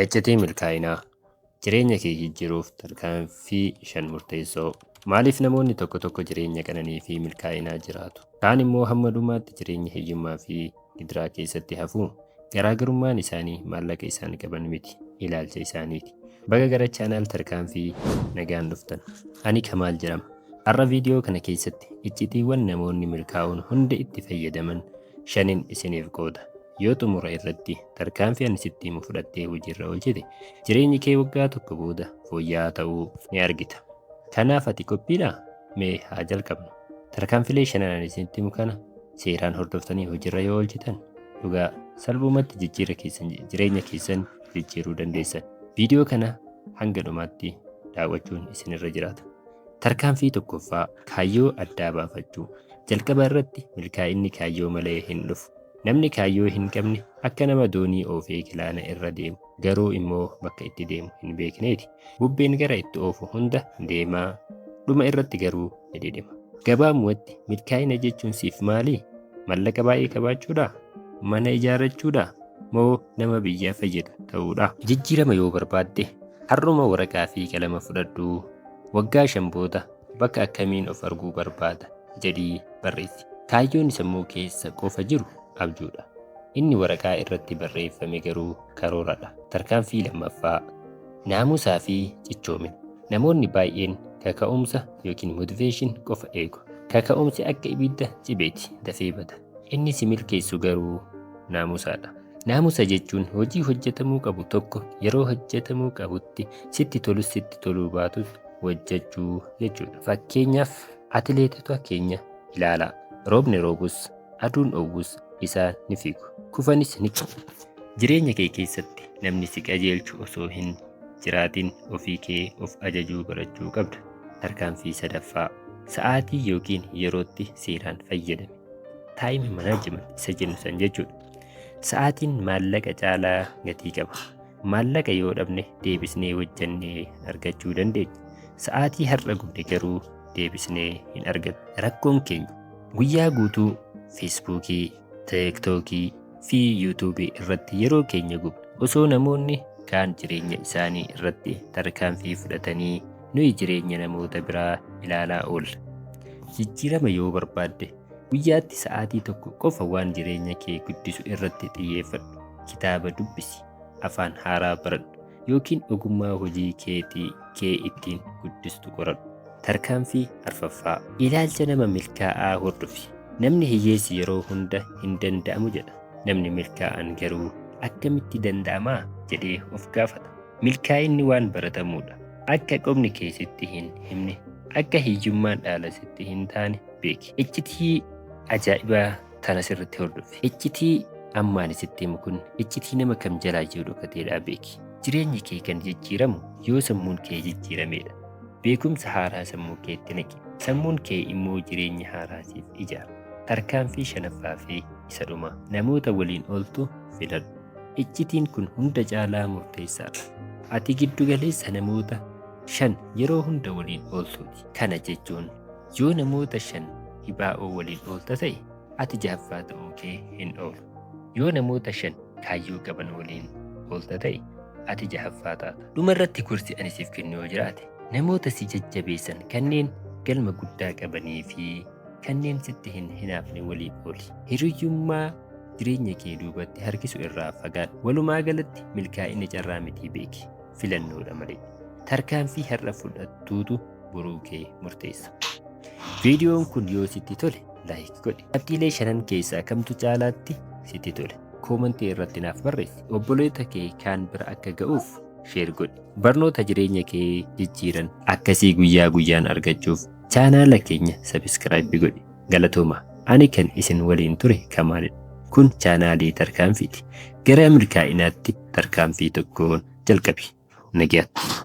Iccitii milkaa'inaa: Jireenya kee jijjiiruuf tarkaanfii 5 murteessoo. Maaliif namoonni tokko tokko jireenya qananii fi milkaa'inaa jiraatu? Kaan immoo hamma dhumaatti jireenya hiyyummaa fi gidiraa keessatti hafu? Garaagarummaan isaanii maallaqa isaan qaban miti, ilaalcha isaaniiti. Baga gara channel Tarkaanfii nagaan dhuftan. Ani Kamaal jedhama. Har'a viidiyoo kana keessatti iccitiiwwan namoonni milkaa'uun hundi itti fayyadaman shanin isiniif qooda. Yoo xumura irratti tarkaanfii ani sitti himu fudhattee hojiirra oolchite, jireenyi kee waggaa tokko booda fooyya'aa ta'uu ni argita. Kanaaf ati qophiidhaa? Mee haa jalqabnu. Tarkaanfilee shanan ani isinitti himu kana seeraan hordoftanii hojiirra yoo oolchitan, dhugaa salphumatti jijjiirra keessan jireenya keessan jijjiiruu dandeessan. Viidiyoo kana hanga dhumaatti daawwachuun isinirra jiraata. Tarkaanfii tokkoffaa: kaayyoo addaa baafachuu. Jalqaba irratti milkaa'inni kaayyoo malee hin dhufu. Namni kaayyoo hin qabne akka nama doonii oofee galaana irra deemu garuu immoo bakka itti deemu hin beekneeti. Bubbeen gara itti oofu hunda deemaa, dhuma irratti garuu ni dhidhima. Gabaabumatti milkaa'ina jechuun siif maali? Mallaqa baay'ee qabaachuudhaa? Mana ijaarrachuudhaa? Moo nama biyya fayyadu ta'uudha? Jijjiirama yoo barbaadde har'uma waraqaa fi qalama fudhadhuu waggaa 5 booda bakka akkamiin of arguu barbaada jedhii barreessi. Kaayyoon sammuu keessa qofa jiru abjuudha. Inni waraqaa irratti barreeffame garuu karooradha. Tarkaanfii lammaffaa: naamusaa fi cichoomina. Namoonni baay'een kaka'umsa yookiin motivation qofa eegu. Kaka'umsi akka ibidda cibeeti, dafee bada. Inni si milkeessu garuu naamusaadha. Naamusa jechuun hojii hojjetamuu qabu tokko yeroo hojjetamuu qabutti sitti tolus sitti toluu baatus hojjechuu jechuudha. Fakkeenyaaf atileetota keenya ilaalaa. Roobni roobus aduun oowwus isaan ni fiigu. Kufanis ni ka'u. Jireenya kee keessatti namni si qajeelchu osoo hin jiraatin ofii kee of ajajuu barachuu qabda. Tarkaanfii sadaffaa: sa'aatii yookiin yerootti seeraan fayyadami. Time management isa jennu san jechuudha. Sa'aatiin maallaqa caalaa gatii qaba. Maallaqa yoo dhabne deebisnee hojjannee argachuu dandeenya. Sa'aatii har'a gubne garuu deebisnee hin argannu. Rakkoon keenya guyyaa guutuu Feesbuukii, Tiiktookii fi Yuutuubii irratti yeroo keenya gubna. Osoo namoonni kaan jireenya isaanii irratti tarkaanfii fudhatanii nuyi jireenya namoota biraa ilaalaa oolla. Jijjiirama yoo barbaadde guyyaatti sa'aatii tokko qofa waan jireenya kee guddisu irratti xiyyeeffadhu. Kitaaba dubbisi, afaan haaraa baradhu yookiin ogummaa hojii keetii kee ittiin guddistu qoradhu. Tarkaanfii arfaffaa: ilaalcha nama milkaa'aa hordofi. Namni hiyyeessi yeroo hunda hin danda'amu jedha. Namni milkaa'an garuu akkamitti danda'amaa jedhee of gaafata. Milkaa'inni waan baratamuudha. Akka qomni kee sitti hin himne, akka hiyyummaan dhaala sitti hin taane beeki. Iccitii ajaa'ibaa tana sirriitti hordofi. Iccitii ammaan sitti himu kun iccitii nama kam jalaa jiru dhokateedhaa beeki. Jireenyi kee kan jijjiiramu yoo sammuun kee jijjiirameedha. Beekumsa haaraa sammuu keetti naqi. Sammuun kee immoo jireenya haaraa siif ijaara. Tarkaanfii shanaffaa fi isa dhumaa: namoota waliin ooltu filadhu. Iccitiin kun hunda caalaa murteessaadha. Ati giddu galeessa namoota shan yeroo hunda waliin ooltuuti. Kana jechuun yoo namoota shan dhibaa'oo waliin oolta ta'e, ati jahaffaa ta'uu kee hin oolu. Yoo namoota shan kaayyoo qaban waliin oolta ta'e, ati jahaffaa taata. Dhuma irratti gorsi ani siif kennu yoo jiraate, namoota si jajjabeessan, kanneen galma guddaa qabanii fi kanneen sitti hin hinaafne waliin ooli. Hiriyyummaa jireenya kee duubatti harkisu irraa fagaadhu. Walumaa galatti milkaa'inni carraa mitii beeki. Filannoodha malee. Tarkaanfii har'a fudhattuutu boruu kee murteessa. Viidiyoon kun yoo sitti tole like godhi. Qabxiilee shanan keessaa kamtu caalaatti sitti tole? Koomentii irratti naaf barreessi. Obboloota kee kaan bira akka ga'uuf share godhi. Barnoota jireenya kee jijjiiran akkasii guyyaa guyyaan argachuuf chaanaala keenya subscribe godhi. Galatooma. Ani kan isin waliin ture Kamaalidha. Kun chaanaalii Tarkaanfiiti. Gara milkaa'inaatti tarkaanfii tokkoon jalqabi. Nagayaatti.